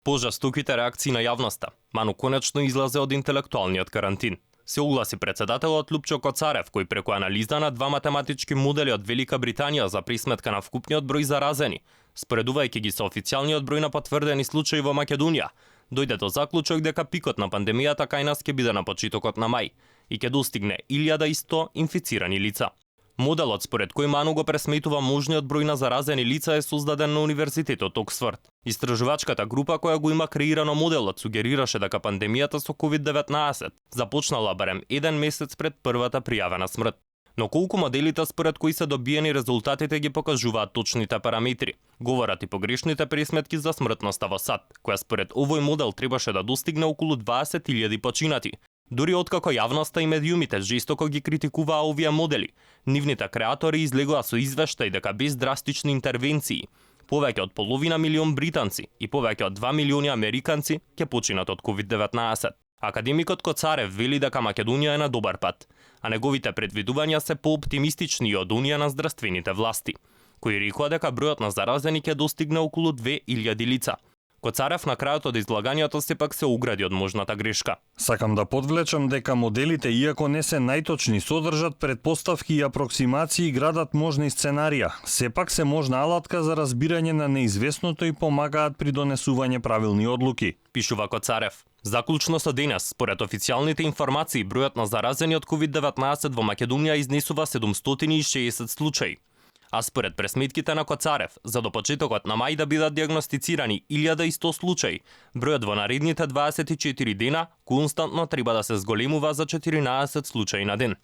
Пожестоките реакции на јавноста. Ману конечно излезе од интелектуалниот карантин. Се огласи председателот Лупчо Коцарев, кој преку анализа на два математички модели од Велика Британија за присметка на вкупниот број заразени, споредувајќи ги со официјалниот број на потврдени случаи во Македонија, дојде до заклучок дека пикот на пандемијата кај нас ќе биде на почетокот на мај и ќе достигне 1100 инфицирани лица. Моделот според кој Ману го пресметува можниот број на заразени лица е создаден на Универзитетот Оксфорд. Истражувачката група која го има креирано моделот сугерираше дека пандемијата со COVID-19 започнала барем 1 месец пред првата пријавена смрт. Но колку моделите според кои се добиени резултатите ги покажуваат точните параметри, говорат и погрешните пресметки за смртноста во САД, која според овој модел требаше да достигне околу 20.000 починати. Дури откако јавноста и медиумите жестоко ги критикуваа овие модели, нивните креатори излегоа со извештај дека без драстични интервенции, повеќе од половина милион британци и повеќе од 2 милиони американци ќе починат од COVID-19. Академикот Коцарев вели дека Македонија е на добар пат, а неговите предвидувања се пооптимистични од оние на здравствените власти, кои рекоа дека бројот на заразени ќе достигне околу 2000 лица. Коцарев на крајот од излагањето сепак се огради од можната грешка. Сакам да подвлечам дека моделите, иако не се најточни, содржат предпоставки и апроксимации и градат можни сценарија. Сепак се можна алатка за разбирање на неизвестното и помагаат при донесување правилни одлуки, пишува Коцарев. Заклучно со денес, според официјалните информации, бројот на заразени од COVID-19 во Македонија изнесува 760 случаи. А според пресметките на Коцарев, за до почетокот на мај да бидат диагностицирани 1100 случаи, бројот во наредните 24 дена константно треба да се зголемува за 14 случаи на ден.